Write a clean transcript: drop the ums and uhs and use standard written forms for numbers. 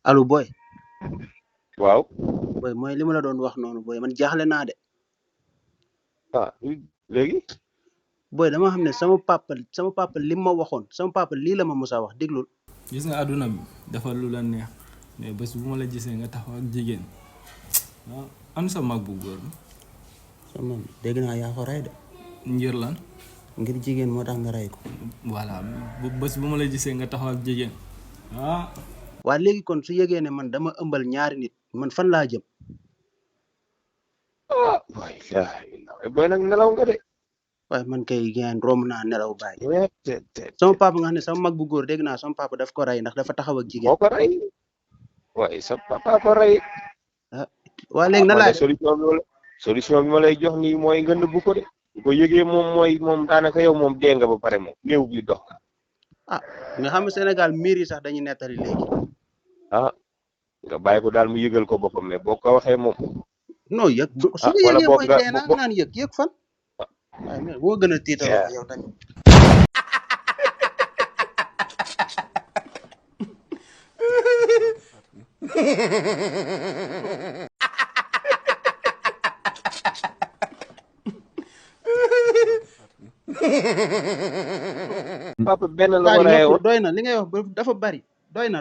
allo boy. waaw. boy mooy li ma la doon wax noonu boy man jaaxle naa de. ah léegi. boy dama xam ne sama papa li ma waxoon sama papa lii la ma musa wax déglul. gis nga àdduna bi dafa lu la neex mais bés bu ma la gisee nga taxaw ak jigéen ah am sa mag bu góor sama dégg naa yaa ko rey de. ngir lan ngir jigéen moo tax nga rey ko. voilà bés bu ma la gisee nga taxaw ak jigéen ah. waa léegi kon su yëgee ne man dama ëmbal ñaari nit man fan laa jëm. ah booy nag nelaw nga de. waaye man kay ngeen romb naa nelaw bàyyi. te sama papa nga xam ne sama mag bu góor dégg naa sama papa daf ko rey ndax dafa taxaw ak jigéen. moo ko rey waaye sa papa ko rey. waa léegi na laa solution bi ma lay jox nii mooy nga nëbbu ko de bu ko yëgee moom daanaka yow moom dee nga ba pare moom néew bi dox. nga xam ne Sénégal miir yi sax dañuy nettali léegi. nga bàyyi ko daal mu yëgal ko boppam mais boo ko waxee moom. non yëg su ma yëgee mooy dee naa nga naan yëg fan. waaye mais boo gën a tiital yow tamit. papa benn la ko reyee woon doy na li ngay wax dafa bari doy na.